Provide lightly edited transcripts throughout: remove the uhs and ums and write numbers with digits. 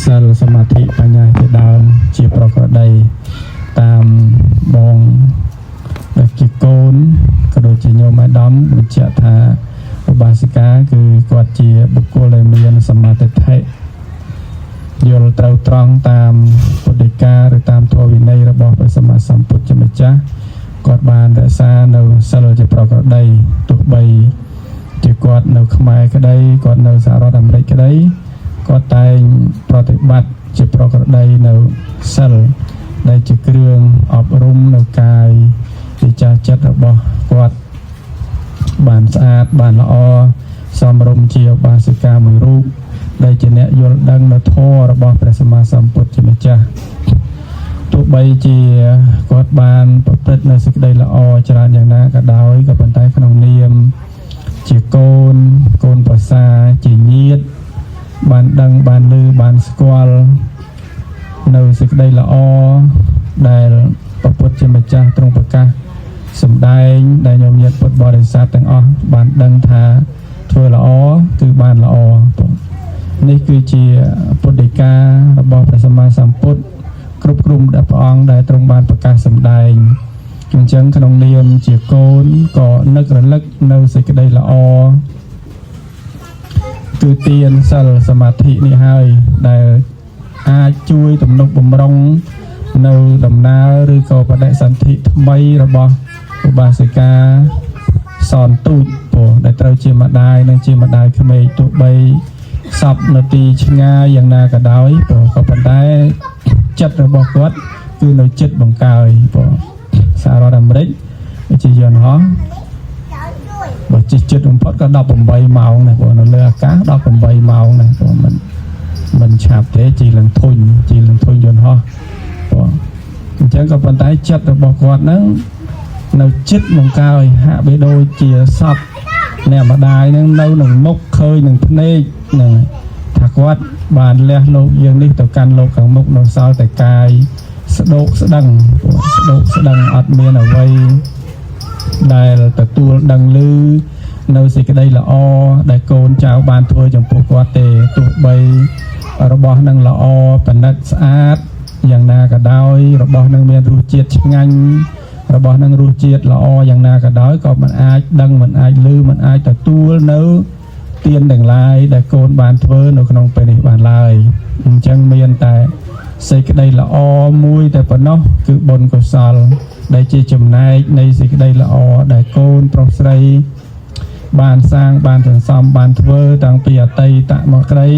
សិលសមាធិបញ្ញាជាដើមជាប្រក្រតីតាមបងដែលជាកូនក៏ដូចជាញោមអាដាមបញ្ជាក់ថាឧបាសិកាគឺគាត់ជាបុគ្គលដែលមានសមាធិធិយល់ត្រូវត្រង់តាមពុទ្ធដីកាឬតាមធម៌វិន័យរបស់ព្រះសម្មាសម្ពុទ្ធជាម្ចាស់គាត់បានរក្សានៅសិលជាប្រក្រតីទោះបីជាគាត់នៅខ្មែរក្តីគាត់នៅសហរដ្ឋអាមេរិកក្តីគាត់តែងប្រតិបត្តិជាប្រក្រតីនៅសិលដែលជាគ្រឿងអប់រំនៅកាយវិចារចិត្តរបស់គាត់បានស្អាតបានល្អសមរម្យជាឧបាសិកាមួយរូបដែលជាអ្នកយល់ដឹងនៅធម៌របស់ព្រះសម្មាសម្ពុទ្ធជាម្ចាស់ទោះបីជាគាត់បានប្រព្រឹត្តនៅសេចក្តីល្អច្រើនយ៉ាងណាក៏ដោយក៏ប៉ុន្តែក្នុងនាមជាកូនកូនប្រសាជាញាតិបានដឹងបានឮបានស្គាល់នៅសេចក្តីល្អដែលព្រះពុទ្ធជាម្ចាស់ទ្រង់ប្រកាសសម្ដែងដែលញោមញាតិពុទ្ធបរិស័ទទាំងអស់បានដឹងថាធ្វើល្អគឺបានល្អនេះគឺជាពុទ្ធដីការបស់ព្រះសម្មាសម្ពុទ្ធគ្រប់គ្រងដល់ព្រះអង្គដែលទ្រង់បានប្រកាសសម្ដែងអញ្ចឹងក្នុងនាមជាកូនក៏នឹករលឹកនៅសេចក្តីល្អគឺទានសិលសមាធិនេះហើយដែលអាចជួយទំនុកបំរុងនៅដំណើរឬក៏បដិសន្ធិថ្មីរបស់ឧបាសិកាសនទូចព្រោះដែលត្រូវជាម្ដាយនិងជាម្ដាយក្មេកទោះបីសពនៅទីឆ្ងាយយ៉ាងណាក៏ដោយព្រោះក៏ប៉ុន្តែចិត្តរបស់គាត់គឺនៅចិត្តបង្កើយព្រោះសហរដ្ឋអាមេរិកជាយន្តហោះបើជិះចិត្តបំផុតក៏18ម៉ោងដែរព្រោះនៅលើអាកាស18ម៉ោងដែរព្រោះមិនមិនឆាប់ទេជិះឡើងធុញជិះឡើងធុញយន្តហោះព្រោះអញ្ចឹងក៏ប៉ុន្តែចិត្តរបស់គាត់ហ្នឹងនៅចិត្តបង្កើយហាក់បីដូចជាសពអ្នកម្ដាយហ្នឹងនៅនឹងមុខឃើញនឹងភ្នែកហ្នឹងថាគាត់បានលះលោកយើងនេះទៅកាន់លោកខាងមុខនៅសល់តែកាយស្ដោកស្ដឹងព្រោះស្ដោកស្ដឹងអត់មានអ្វីដែលទទួលដឹងឮនៅសេចក្តីល្អដែលកូនចៅបានធ្វើចំពោះគាត់ទេទោះបីរបស់នឹងល្អប៉និតស្អាតយ៉ាងណាក៏ដោយរបស់នឹងមានរសជាតិឆ្ងាញ់របស់នឹងរសជាតិល្អយ៉ាងណាក៏ដោយក៏មិនអាចដឹងមិនអាចឮមិនអាចទទួលនៅទានទាំងឡាយដែលកូនបានធ្វើនៅក្នុងពេលនេះបានឡើយអញ្ចឹងមានតែសេចក្តីល្អមួយតែប៉ុណ្ណោះគឺបុណ្យកុសលដែលជាចំណែកនៃសេចក្តីល្អដែលកូនប្រុសស្រី បានសាងបានសន្សំបានធ្វើតាំងពីអតីតមកក្តី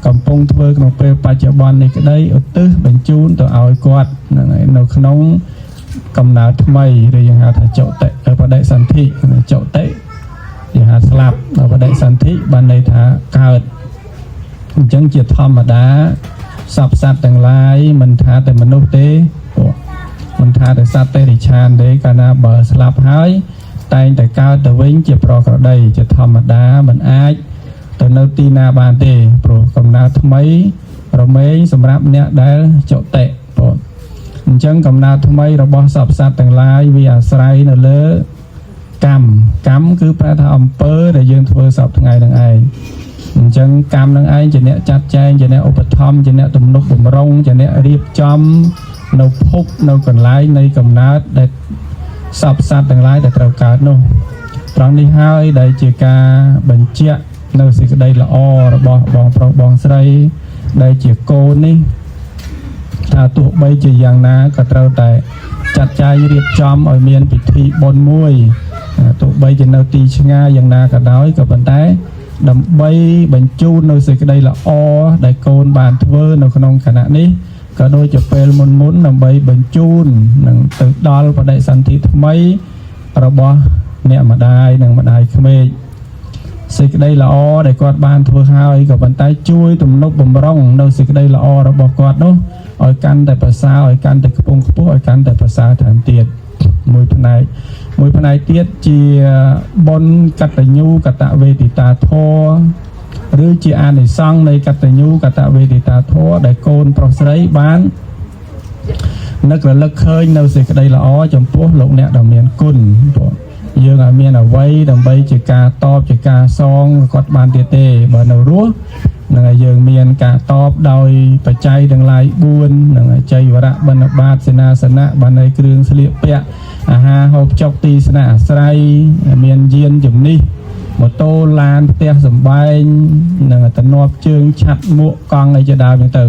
កំពុងធ្វើក្នុងពេលបច្ចុប្បន្ននេះក្តីឧទ្ទិសបញ្ជូនទៅឲ្យគាត់ហ្នឹងហើយនៅក្នុងកំណើតថ្មីឬយើងហៅថាចុតិបដិសន្ធិចុតិយើងហៅស្លាប់ដល់បដិសន្ធិបានន័យថាកើតអញ្ចឹងជាធម្មតាសព្វសត្វទាំងឡាយមិនថាតែមនុស្សទេពួកមិនថាតែសត្វទេរិឆានទេកាលណាបើស្លាប់ហើយ តែងតែកើតទៅវិញជាប្រក្រតីជាធម្មតាមិនអាចទៅនៅទីណាបានទេព្រោះកំណើតថ្មីរមែងសម្រាប់អ្នកដែលចុតិព្រោះអញ្ចឹងកំណើតថ្មីរបស់សព្វសត្វទាំងឡាយវាអាស្រ័យនៅលើកម្មកម្មគឺប្រែថាអំពើដែលយើងធ្វើសព្វថ្ងៃនឹងឯងអញ្ចឹងកម្មនឹងឯងជាអ្នកចាត់ចែងជាអ្នកឧបត្ថម្ភជាអ្នកទំនុកបំរុងជាអ្នករៀបចំនៅភពនៅកន្លែងនៃកំណើតដែល សព្វសត្វទាំងឡាយដែលត្រូវកើតនោះត្រង់នេះហើយដែលជាការបញ្ជាក់នៅសេចក្តីល្អរបស់បងប្រុសបងស្រីដែលជាកូននេះថាទោះបីជាយ៉ាងណាក៏ត្រូវតែចាត់ចែងរៀបចំឲ្យមានពិធីបុណ្យមួយទោះបីជានៅទីឆ្ងាយយ៉ាងណាក៏ដោយក៏ប៉ុន្តែដើម្បីបញ្ជូននៅសេចក្តីល្អដែលកូនបានធ្វើនៅក្នុងខណៈនេះក៏ដូចជាពេលមុនមុនដើម្បីបញ្ជូននឹងទៅដល់បដិសន្ធិថ្មីរបស់អ្នកម្ដាយនិងម្ដាយក្មេកសេចក្តីល្អដែលគាត់បានធ្វើហើយក៏ប៉ុន្តែជួយទំនុកបំរុងនៅសេចក្តីល្អរបស់គាត់នោះឲ្យកាន់តែប្រសើរឲ្យកាន់តែខ្ពង់ខ្ពស់ឲ្យកាន់តែប្រសើរថែមទៀតមួយផ្នែកមួយផ្នែកទៀតជាបុណ្យកតញ្ញូកតវេទិតាធម៌ឬជាអានិសង្សនៃកតញ្ញូកតវេទិតាធម៌ដែលកូនប្រុសស្រីបាននឹករលឹកឃើញនៅសេចក្តីល្អចំពោះលោកអ្នកដ៏មានគុណព្រោះយើងឲ្យមានអ្វីដើម្បីជាការតបជាការសងគាត់បានទៀតទេបើនៅរស់ នឹងហើយយើងមានការតបដោយបច្ច័យទាំងឡាយ4នឹងហើយចីវរៈបណ្ឌបាតសេនាសនៈបាននៃគ្រឿងស្លៀកពាក់អាហារហូបចុកទីស្នាក់អាស្រ័យមានយានជំនិះម៉ូតូឡានផ្ទះសំបែងនិងតំណប់ជើងឆាត់មួកកង់អីជាដើមហ្នឹងទៅ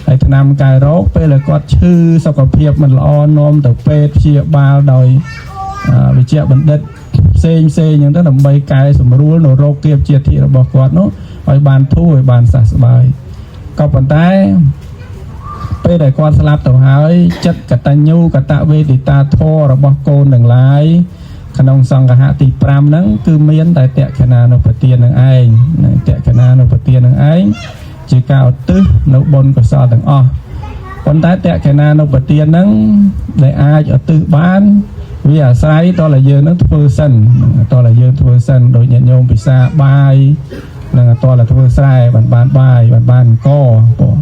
ហើយថ្នាំកែរោគពេលដែលគាត់ឈឺសុខភាពមិនល្អនាំទៅពេទ្យព្យាបាលដោយវិជ្ជបណ្ឌិតផ្សេងផ្សេងហ្នឹងទៅដើម្បីកែសម្រួលនៅរោគគៀបជាធិរបស់គាត់នោះឲ្យបានធូរឲ្យបានសះស្បើយក៏ប៉ុន្តែពេលដែលគាត់ស្លាប់ទៅហើយចិត្តកតញ្ញូកតវេទិតាធម៌របស់កូនទាំងឡាយក្នុងសង្ឃហៈទី5ហ្នឹងគឺមានតែតក្ខណានុបទាននឹងឯងតក្ខណានុបទាននឹងឯងជាការឧទ្ទិសនៅបុណ្យកុសលទាំងអស់ប៉ុន្តែតក្ខណានុបទានហ្នឹងដែលអាចឧទ្ទិសបានវាអាស្រ័យតើយើងនឹងធ្វើសិនតើយើងធ្វើសិនដូចញាតិញោមពិសាបាយនឹងតើធ្វើស្រែបានបានបាយបានបានអង្គបង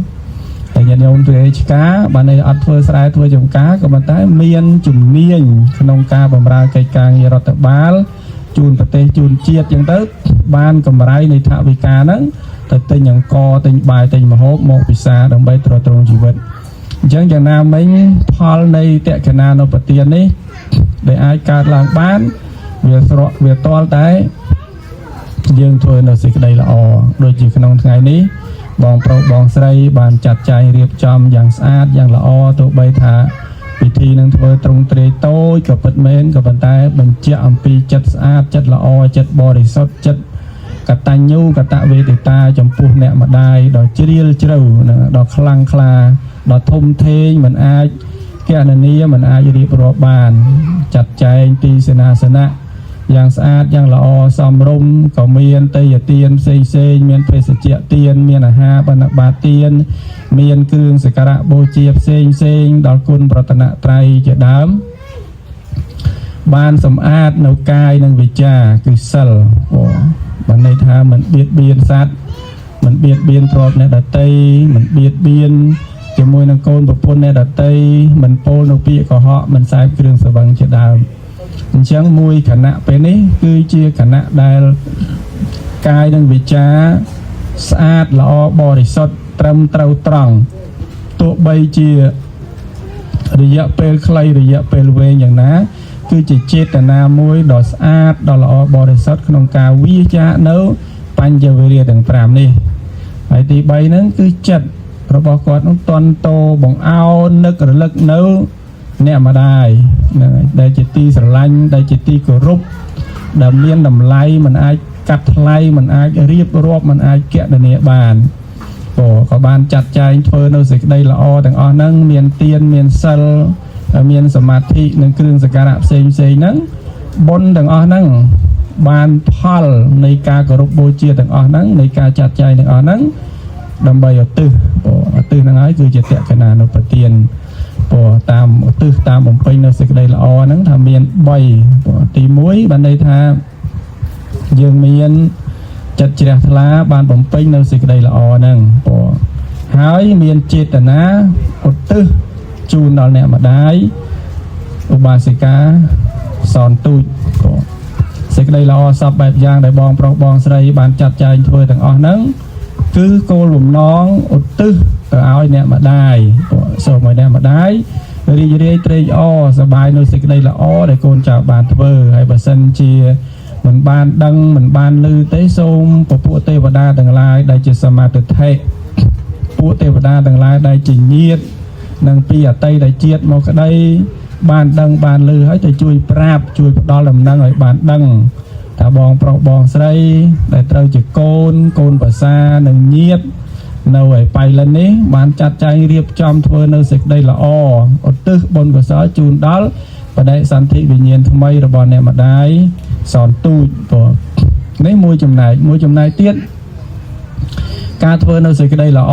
តែញាតិញោមធ្វើឆ្កាបានន័យអត់ធ្វើស្រែធ្វើចំការក៏ប៉ុន្តែមានជំនាញក្នុងការបម្រើកិច្ចការងាររដ្ឋបាលជូនប្រទេសជូនជាតិចឹងទៅបានកម្រៃនៃថវិកាហ្នឹងទៅទិញអង្គទិញបាយទិញម្ហូបមកពិសាដើម្បីទ្រទ្រង់ជីវិតអញ្ចឹងយ៉ាងណាមិញផលនៃតក្កណានុបទាននេះដែលអាចកើតឡើងបានវាស្រកវាតល់តែយើងធ្វើនៅសេចក្តីល្អដូចជាក្នុងថ្ងៃនេះបងប្រុសបងស្រីបានចាត់ចែងរៀបចំយ៉ាងស្អាតយ៉ាងល្អទោះបីថាពិធីនឹងធ្វើត្រង់ទ្រាយតូចក៏ពិតមែនក៏ប៉ុន្តែបញ្ជាក់អំពីចិត្តស្អាតចិត្តល្អចិត្តបរិសុទ្ធចិត្តកតញ្ញូកតវេទិតាចំពោះអ្នកម្ដាយដ៏ជ្រាលជ្រៅនិងដ៏ខ្លាំងក្លាដ៏ធំធេងមិនអាចគណនាមិនអាចរៀបរាប់បានចាត់ចែងទីសេនាសនៈយ៉ាងស្អាតយ៉ាងល្អសមរម្យក៏មានទេយទានផ្សេងផ្សេងមានភេសជ្ជៈទានមានអាហារបណ្ឌបាតទានមានគ្រឿងសក្ការៈបូជាផ្សេងផ្សេងដល់គុណប្រតនត្រ័យជាដើមបានសម្អាតនៅកាយនិងវិចារគឺសិលបងបានន័យថាមិនបៀតបៀនសត្វមិនបៀតបៀនទ្រព្យអ្នកដតីមិនបៀតបៀនជាមួយនឹងកូនប្រពន្ធអ្នកដតីមិនពោលនៅពាក្យកុហកមិនសែបគ្រឿងស្រវឹងជាដើមអញ្ចឹងមួយខណៈពេលនេះគឺជាខណៈដែលកាយនិងវិចារស្អាតល្អបរិសុទ្ធត្រឹមត្រូវត្រង់ទោះបីជារយៈពេលខ្លីរយៈពេលវែងយ៉ាងណា គឺជាចេតនាមួយដ៏ស្អាតដ៏ល្អបរិសុទ្ធក្នុងការវាចាកនៅបញ្ញវរិយទាំង5នេះហើយទី3ហ្នឹងគឺចិត្តរបស់គាត់នោះតន់តោបង្អោននឹករលឹកនៅអ្នកម្ដាយហ្នឹងហើយដែលជាទីស្រឡាញ់ដែលជាទីគោរពដែលមានតម្លៃមិនអាចកាត់ថ្លៃមិនអាចរៀបរាប់មិនអាចគណនាបានក៏ក៏បានចាត់ចែងធ្វើនៅសេចក្តីល្អទាំងអស់ហ្នឹងមានទានមានសិលមានសមាធិនិងគ្រឿងសក្ការៈផ្សេងផ្សេងហ្នឹងបុណ្យទាំងអស់ហ្នឹងបានផលនៃការគោរពបូជាទាំងអស់ហ្នឹងនៃការចាត់ចែងទាំងអស់ហ្នឹងដើម្បីឧទ្ទិសព្រោះឧទ្ទិសហ្នឹងហើយគឺជាតក្កណានុបទានព្រោះតាមឧទ្ទិសតាមបំពេញនៅសេចក្តីល្អហ្នឹងថាមាន3ព្រោះទី1បានន័យថាយើងមានចិត្តជ្រះថ្លាបានបំពេញនៅសេចក្តីល្អហ្នឹងព្រោះហើយមានចេតនាឧទ្ទិសជូនដល់អ្នកម្ដាយឧបាសិកាសនទូចព្រោះសេចក្តីល្អសពបែបយ៉ាងដែលបងប្រុសបងស្រីបានចាត់ចែងធ្វើទាំងអស់ហ្នឹងគឺគោលបំណងឧទ្ទិសទៅឲ្យអ្នកម្ដាយព្រោះសូមឲ្យអ្នកម្ដាយរីករាយត្រេកអរសប្បាយនៅសេចក្តីល្អដែលកូនចៅបានធ្វើហើយបើសិនជាមិនបានដឹងមិនបានឮទេសូមពពួកទេវតាទាំងឡាយដែលជាសមាទិដ្ឋិពួកទេវតាទាំងឡាយដែលជាញាតិនិងពីអតីតជាតិមកក្តីបានដឹងបានឮហើយទៅជួយប្រាប់ជួយផ្ដល់ដំណឹងឲ្យបានដឹងថាបងប្រុសបងស្រីដែលត្រូវជាកូនកូនប្រសានិងញាតិនៅឯបៃលិននេះបានចាត់ចែងរៀបចំធ្វើនៅសេចក្តីល្អឧទ្ទិសបុណ្យកុសលជូនដល់បដិសន្ធិវិញ្ញាណថ្មីរបស់អ្នកម្ដាយសនទូចព្រោះនេះមួយចំណែកមួយចំណែកទៀតការធ្វើនៅសេចក្តីល្អ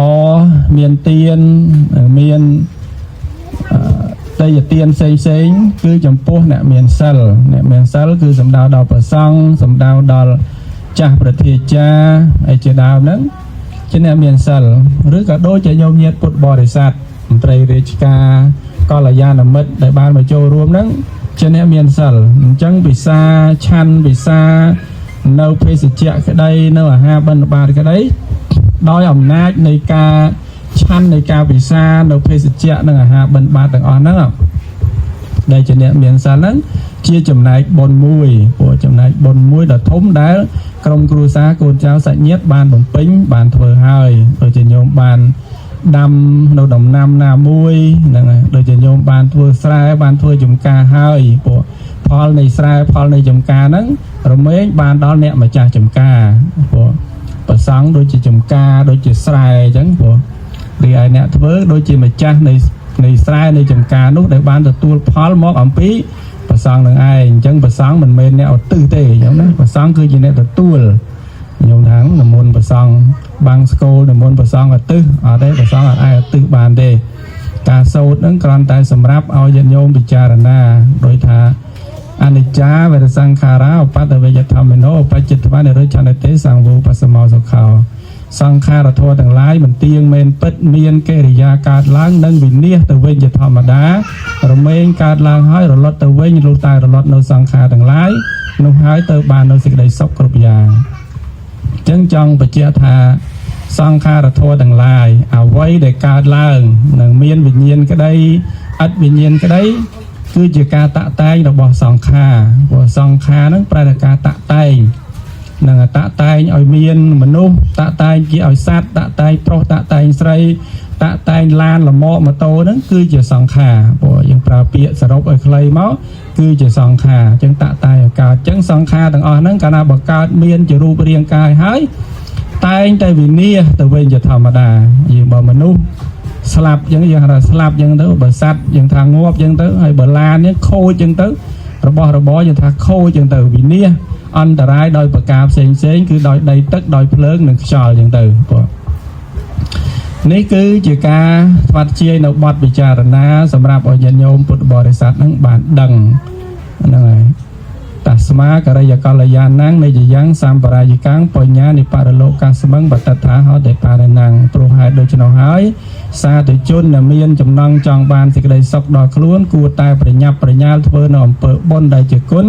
មានទានមានទេយទានផ្សេងផ្សេងគឺចំពោះអ្នកមានសិលអ្នកមានសិលគឺសំដៅដល់ព្រះសង្ឃសំដៅដល់ចាស់ប្រធាចារ្យអីជាដើមហ្នឹងជាអ្នកមានសិលឬក៏ដូចជាញោមញាតិពុទ្ធបរិស័ទមន្ត្រីរាជការកល្យាណមិត្តដែលបានមកចូលរួមហ្នឹងជាអ្នកមានសិលអញ្ចឹងពិសាឆាន់ពិសានៅភេសជ្ជៈក្តីនៅអាហារបិណ្ឌបាតក្តី ដោយអំណាចនៃការឆាន់នៃការពិសានៅភេសជ្ជៈនិងអាហារបិណ្ឌបាតទាំងអស់ហ្នឹងដែលជាអ្នកមានសិលហ្នឹងជាចំណែកបុណ្យមួយព្រោះចំណែកបុណ្យមួយដ៏ធំដែលក្រុមគ្រួសារកូនចៅសាច់ញាតិបានបំពេញបានធ្វើហើយដូចជាញោមបានដាំនៅដំណាំណាមួយហ្នឹងហើយដូចជាញោមបានធ្វើស្រែបានធ្វើចំការហើយព្រោះផលនៃស្រែផលនៃចំការហ្នឹងរមែងបានដល់អ្នកម្ចាស់ចំការព្រោះប្រសង់ដូចជាចំការដូចជាស្រែអញ្ចឹងព្រោះរីឯអ្នកធ្វើដូចជាម្ចាស់នៃស្រែនៃចំការនោះដែលបានទទួលផលមកអំពីប្រសង់នឹងឯងអញ្ចឹងប្រសង់មិនមែនអ្នកឧទ្ទិសទេអញ្ចឹងណាប្រសង់គឺជាអ្នកទទួលខ្ញុំថានិមន្តប្រសង់បាំងស្គលនិមន្តប្រសង់ឧទ្ទិសអត់ទេប្រសង់អត់អាចឧទ្ទិសបានទេការសូត្រហ្នឹងគ្រាន់តែសម្រាប់ឲ្យញាតិញោមពិចារណាដោយថាអនិច្ចាវេរសង្ខារាឧបតវេយធម្មិណោឧបចិត្វានិរុឆន្ទទេសង្វោបសមោសុខោសង្ខារធម៌ទាំងឡាយមិនទៀងមែនពិតមានកិរិយាកើតឡើងនិងវិនាសទៅវិញជាធម្មតារមែងកើតឡើងហើយរលត់ទៅវិញលុះតែរលត់នៅសង្ខារទាំងឡាយនោះហើយទៅបាននៅសេចក្តីសុខគ្រប់យ៉ាងអញ្ចឹងចង់បញ្ជាក់ថាសង្ខារធម៌ទាំងឡាយអ្វីដែលកើតឡើងនឹងមានវិញ្ញាណក្តីឥតវិញ្ញាណក្តីគឺជាការតាក់តែងរបស់សង្ខារព្រោះសង្ខារហ្នឹងប្រែថាការតាក់តែងនឹងតាក់តែងឲ្យមានមនុស្សតាក់តែងជាឲ្យសត្វតាក់តែងប្រុសតាក់តែងស្រីតាក់តែងឡានលម៉កម៉ូតូហ្នឹងគឺជាសង្ខារព្រោះយើងប្រើពាក្យសរុបឲ្យខ្លីមកគឺជាសង្ខារអញ្ចឹងតាក់តែងឲ្យកើតអញ្ចឹងសង្ខារទាំងអស់ហ្នឹងកាលណាបើកើតមានជារូបរាងកាយហើយតែងតែវិនាសទៅវិញជាធម្មតាយើងបើមនុស្សស្លាប់អញ្ចឹងយើងហៅថាស្លាប់អញ្ចឹងទៅបើសត្វយើងថាងាប់អញ្ចឹងទៅហើយបើឡាននេះខូចអញ្ចឹងទៅរបស់របរយើងថាខូចអញ្ចឹងទៅវិនាសអន្តរាយដោយប្រការផ្សេងផ្សេងគឺដោយដីទឹកដោយភ្លើងនិងខ្យល់អញ្ចឹងទៅបងនេះគឺជាការថ្វាត់ជាយនៅបទពិចារណាសម្រាប់ឲ្យញាតិញោមពុទ្ធបរិស័ទនឹងបានដឹងហ្នឹងហើយ តាស្មាករិយកល្យាណងនិយយ៉ាងសម្បរាយកាំងបញ្ញានិបរលោកកាស្មឹងបតថាហោតិបារណងព្រោះហេតុដូច្នោះហើយសាធុជនដែលមានចំណងចង់បានសេចក្តីសុខដល់ខ្លួនគួរតែប្រញាប់ប្រញាល់ធ្វើនៅអំពើបុណ្យដែលជាគុណ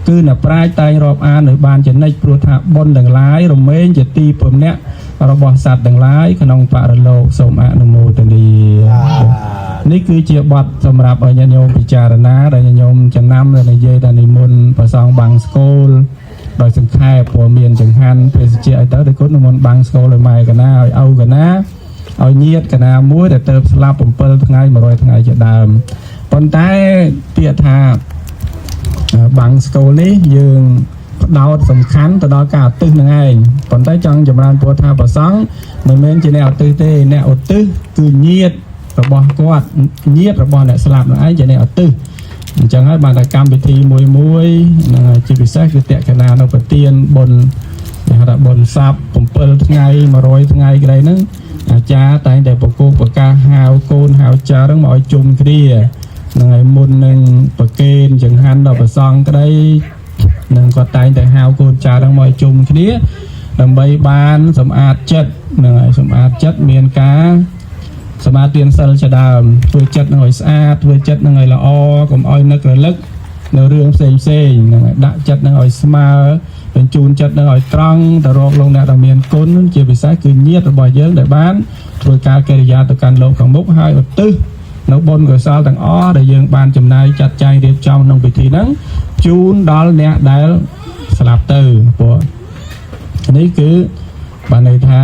គឺនៅប្រាជ្ញតែងរាប់អានឲ្យបានជានិច្ចព្រោះថាបុណ្យទាំងឡាយរមែងជាទីពំនាក់របស់សត្វទាំងឡាយក្នុងបរលោកសូមអនុមោទនានេះគឺជាបទសម្រាប់ឲ្យញាតិញោមពិចារណាដែលញាតិញោមចំណាំដែលនិយាយថានិមន្តប្រសងបាំងស្គលដោយសង្ខេបព្រោះមានចង្ហាន់ភេសជ្ជៈឲ្យទៅដោយគុណនិមន្តបាំងស្គលឲ្យម៉ែកណាឲ្យឪកណាឲ្យញាតកណាមួយដែលទៅស្លាប់7ថ្ងៃ100ថ្ងៃជាដើមប៉ុន្តែពាក្យថាបាំងស្គលនេះយើងផ្ដោតសំខាន់ទៅដល់ការឧទ្ទិសនឹងឯងប៉ុន្តែចង់ចម្រើនពរថាប្រសង់មិនមែនជាអ្នកឧទ្ទិសទេអ្នកឧទ្ទិសគឺញាតរបស់គាត់ញាតរបស់អ្នកស្លាប់នឹងឯងជាអ្នកឧទ្ទិសអញ្ចឹងហើយបានតែកម្មវិធីមួយមួយនឹងជាពិសេសគឺតក្កណានៅប្រទានបុណ្យគេហៅថាបុណ្យស័ព្ទ7ថ្ងៃ100ថ្ងៃក្តីហ្នឹងអាចារ្យតែងតែប្រគោប្រកាសហៅកូនហៅចៅហ្នឹងមកឲ្យជុំគ្នានឹងហើយមុននឹងប្រគេនចង្ហាន់ដល់ព្រះសង្ឃក្តីនឹងគាត់តែងតែហៅកូនចៅហ្នឹងមកឲ្យជុំគ្នាដើម្បីបានសម្អាតចិត្តនឹងហើយសម្អាតចិត្តមានការសមាទានសិលជាដើមធ្វើចិត្តនឹងឲ្យស្អាតធ្វើចិត្តនឹងឲ្យល្អកុំឲ្យនឹករលឹកនៅរឿងផ្សេងផ្សេងនឹងឲ្យដាក់ចិត្តនឹងឲ្យស្មើបញ្ជូនចិត្តនឹងឲ្យត្រង់ទៅរកលោកអ្នកដែលមានគុណជាពិសេសគឺញាតិរបស់យើងដែលបានធ្វើការកិរិយាទៅកាន់លោកខាងមុខហើយឧទ្ទិសនៅបុណ្យកុសលទាំងអស់ដែលយើងបានចំណាយចាត់ចែងរៀបចំក្នុងពិធីហ្នឹងជូនដល់អ្នកដែលស្លាប់ទៅព្រោះនេះគឺបានន័យថា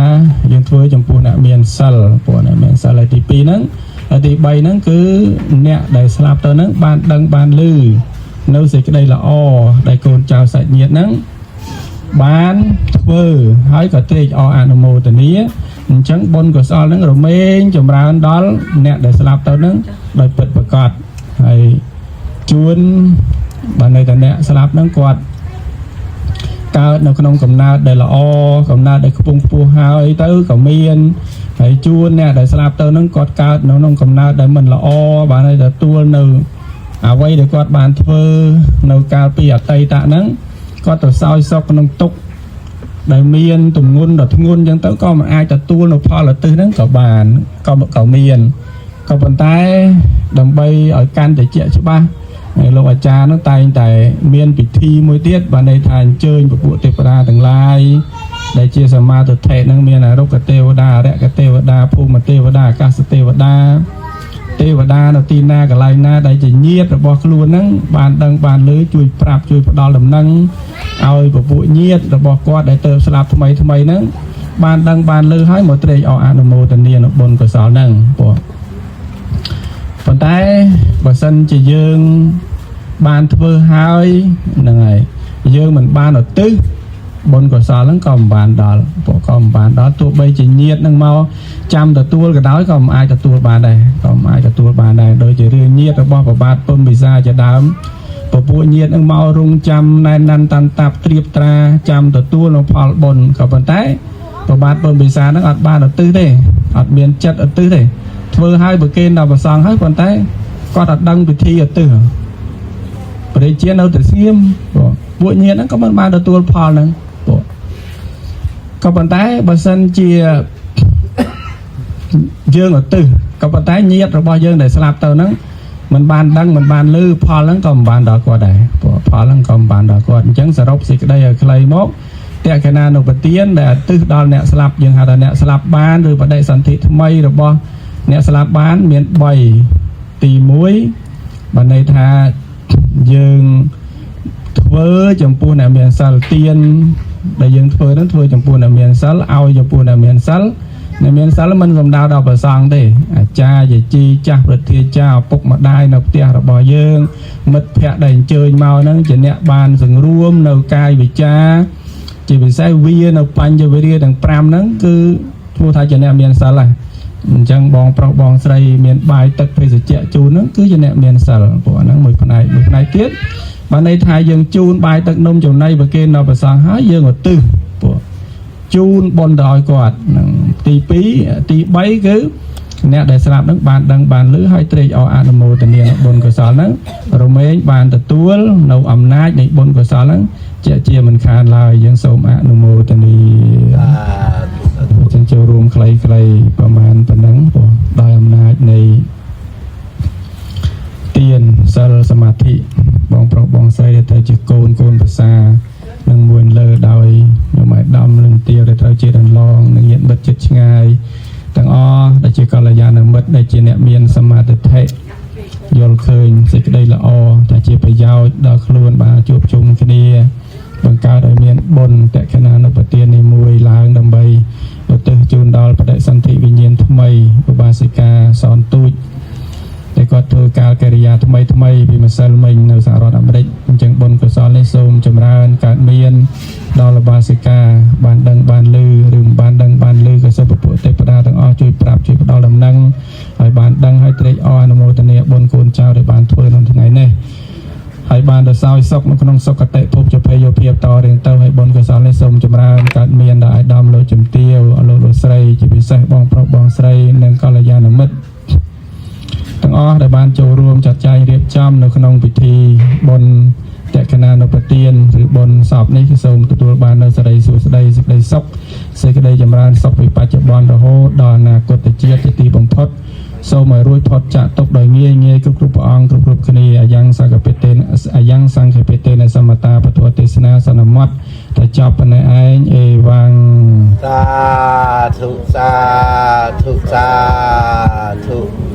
យើងធ្វើចំពោះអ្នកមានសិលព្រោះអ្នកមានសិលហើយទី2ហ្នឹងហើយទី3ហ្នឹងគឺអ្នកដែលស្លាប់ទៅហ្នឹងបានដឹងបានឮនៅសេចក្តីល្អដែលកូនចៅសាច់ញាតិហ្នឹងបានធ្វើហើយក៏ត្រេកអរអនុមោទនាអញ្ចឹងបុណ្យកុសលហ្នឹងរមែងចម្រើនដល់អ្នកដែលស្លាប់ទៅហ្នឹងដោយពិតប្រាកដហើយជួនបានន័យថាអ្នកស្លាប់ហ្នឹងគាត់កើតនៅក្នុងកំណើតដែលល្អកំណើតដែលខ្ពង់ខ្ពស់ហើយទៅក៏មានហើយជួនអ្នកដែលស្លាប់ទៅហ្នឹងគាត់កើតនៅក្នុងកំណើតដែលមិនល្អបានន័យទទួលនៅអ្វីដែលគាត់បានធ្វើនៅកាលពីអតីតហ្នឹងគាត់ទៅសោយសុខក្នុងទុក្ខដែលមានទម្ងន់ដ៏ធ្ងន់អញ្ចឹងទៅក៏មិនអាចទទួលនៅផលឧទ្ទិសហ្នឹងក៏បានក៏មានក៏ប៉ុន្តែដើម្បីឲ្យកាន់តែជាក់ច្បាស់ហើយលោកអាចារ្យហ្នឹងតែងតែមានពិធីមួយទៀតបានន័យថាអញ្ជើញពពួកទេវតាទាំងឡាយ ដែលជាសមាទិដ្ឋិហ្នឹងមានអរុក្ខទេវតាអរិយទេវតាភូមិទេវតាអាកាសទេវតាទេវតានៅទីណាកន្លែងណាដែលជាញាតិរបស់ខ្លួនហ្នឹងបានដឹងបានឮជួយប្រាប់ជួយផ្ដល់ដំណឹងឲ្យពពួកញាតិរបស់គាត់ដែលទៅស្លាប់ថ្មីថ្មីហ្នឹងបានដឹងបានឮហើយមកត្រេកអរអនុមោទនានៅបុណ្យកុសលហ្នឹងពួកប៉ុន្តែបើសិនជាយើងបានធ្វើហើយហ្នឹងហើយយើងមិនបានឧទ្ទិសបុណ្យកុសលហ្នឹងក៏មិនបានដល់ពួកក៏មិនបានដល់ទោះបីជាញាតិហ្នឹងមកចាំទទួលក៏ដោយក៏មិនអាចទទួលបានដែរក៏មិនអាចទទួលបានដែរដូចជារឿងញាតិរបស់ប្របាទពុំពិសាជាដើមពពួកញាតិហ្នឹងមករងចាំណែនណាន់តាន់តាប់ត្រៀបត្រាចាំទទួលនៅផលបុណ្យក៏ប៉ុន្តែប្របាទពុំពិសាហ្នឹងអត់បានឧទ្ទិសទេអត់មានចិត្តឧទ្ទិសទេធ្វើឲ្យប្រគេនដល់ព្រះសង្ឃហើយប៉ុន្តែគាត់អត់ដឹងពិធីឧទ្ទិសព្រះជានៅតែស្ងៀមពួកញាតិហ្នឹងក៏មិនបានទទួលផលហ្នឹងពួកក៏ប៉ុន្តែបើសិនជាយើងឧទ្ទិសក៏ប៉ុន្តែញាតិរបស់យើងដែលស្លាប់ទៅហ្នឹងមិនបានដឹងមិនបានឮផលហ្នឹងក៏មិនបានដល់គាត់ដែរពួកផលហ្នឹងក៏មិនបានដល់គាត់អញ្ចឹងសរុបសេចក្តីឲ្យខ្លីមកតក្កណានុបទានដែលឧទ្ទិសដល់អ្នកស្លាប់យើងហៅថាអ្នកស្លាប់បានឬបដិសន្ធិថ្មីរបស់អ្នកស្លាប់បានមាន3ទី1បានន័យថាយើងធ្វើចំពោះអ្នកមានសិលទានដែលយើងធ្វើហ្នឹងធ្វើចំពោះអ្នកមានសិលឲ្យចំពោះអ្នកមានសិលអ្នកមានសិលមិនសំដៅដល់ព្រះសង្ឃទេអាចារ្យយាជីចាស់ប្រធាចារ្យឪពុកម្ដាយនៅផ្ទះរបស់យើងមិត្តភ័ក្តិដែលអញ្ជើញមកហ្នឹងជាអ្នកបានសង្រួមនៅកាយវិចារជាពិសេសវានៅបញ្ញវិរិយទាំង5ហ្នឹងគឺឈ្មោះថាជាអ្នកមានសិលហើយអញ្ចឹងបងប្រុសបងស្រីមានបាយទឹកភេសជ្ជៈជូនហ្នឹងគឺជាអ្នកមានសិលពួកហ្នឹងមួយផ្នែកមួយផ្នែកទៀតបានន័យថាយើងជូនបាយទឹកនំចំណីប្រគេនដល់ព្រះសង្ឃហើយយើងឧទ្ទិសពួកជូនបុណ្យទៅឲ្យគាត់ហ្នឹងទី2ទី3គឺអ្នកដែលស្លាប់ហ្នឹងបានដឹងបានឮហើយត្រេកអរអនុមោទនានៅបុណ្យកុសលហ្នឹងរមែងបានទទួលនៅអំណាចនៃបុណ្យកុសលហ្នឹងជាជាមិនខានឡើយយើងសូមអនុមោទនាចឹងចូលរួមខ្លីៗប្រហែលប៉ុណ្ណឹងព្រោះដោយអំណាចនៃទានសិលសមាធិបងប្រុសបងស្រីដែលត្រូវជាកូនកូនប្រសានឹងមួយលើដោយខ្ញុំឲ្យដំនឹងទាវដែលត្រូវជាដន្លងនិងញាតិមិត្តជិតឆ្ងាយទាំងអស់ដែលជាកល្យាណមិត្តដែលជាអ្នកមានសមាធិយល់ឃើញសេចក្តីល្អថាជាប្រយោជន៍ដល់ខ្លួនបានជួបជុំគ្នាបង្កើតឲ្យមានបុណ្យតក្កណានុបទាននេះមួយឡើងដើម្បីឧទ្ទិសជូនដល់បដិសន្ធិវិញ្ញាណថ្មីឧបាសិកាសនទូចដែលគាត់ធ្វើកាលកិរិយាថ្មីថ្មីពីម្សិលមិញនៅសហរដ្ឋអាមេរិកអញ្ចឹងបុណ្យកុសលនេះសូមចម្រើនកើតមានដល់ឧបាសិកាបានដឹងបានឮឬមិនបានដឹងបានឮក៏សូមពពួកទេពតាទាំងអស់ជួយប្រាប់ជួយផ្ដល់ដំណឹងឲ្យបានដឹងហើយត្រេកអរអនុមោទនាបុណ្យកូនចៅដែលបានធ្វើក្នុងថ្ងៃនេះហើយបានដល់សោយសុខនៅក្នុងសុគតិភពជភ័យភាពតរៀងទៅហើយបុណ្យកុសលនេះសូមចម្រើនកើតមានដល់អាយដាមលោកជំទាវលោកលោកស្រីជាពិសេសបងប្រុសបងស្រីនិងកល្យាណមិត្តទាំងអស់ដែលបានចូលរួមចាត់ចែងរៀបចំនៅក្នុងពិធីបុណ្យតក្កណានុបទានឬបុណ្យសពនេះគឺសូមទទួលបាននូវសិរីសួស្តីសេចក្តីសុខសេចក្តីចម្រើនសុខពីបច្ចុប្បន្នរហូតដល់អនាគតជាតិជាទីបំផុតសូមឲ្យរួចផុតចាកទុក្ខដោយងាយងាយគ្រប់គ្រប់ព្រះអង្គគ្រប់គ្រប់គ្នាអាយ៉ាងសង្កបេតេអាយ៉ាងសង្ឃបេតេនសមតាពធទេសនាសន្មតតែចប់ប៉ុណ្ណេះឯងអេវ៉ាំង សាធុសាធុសាធុ។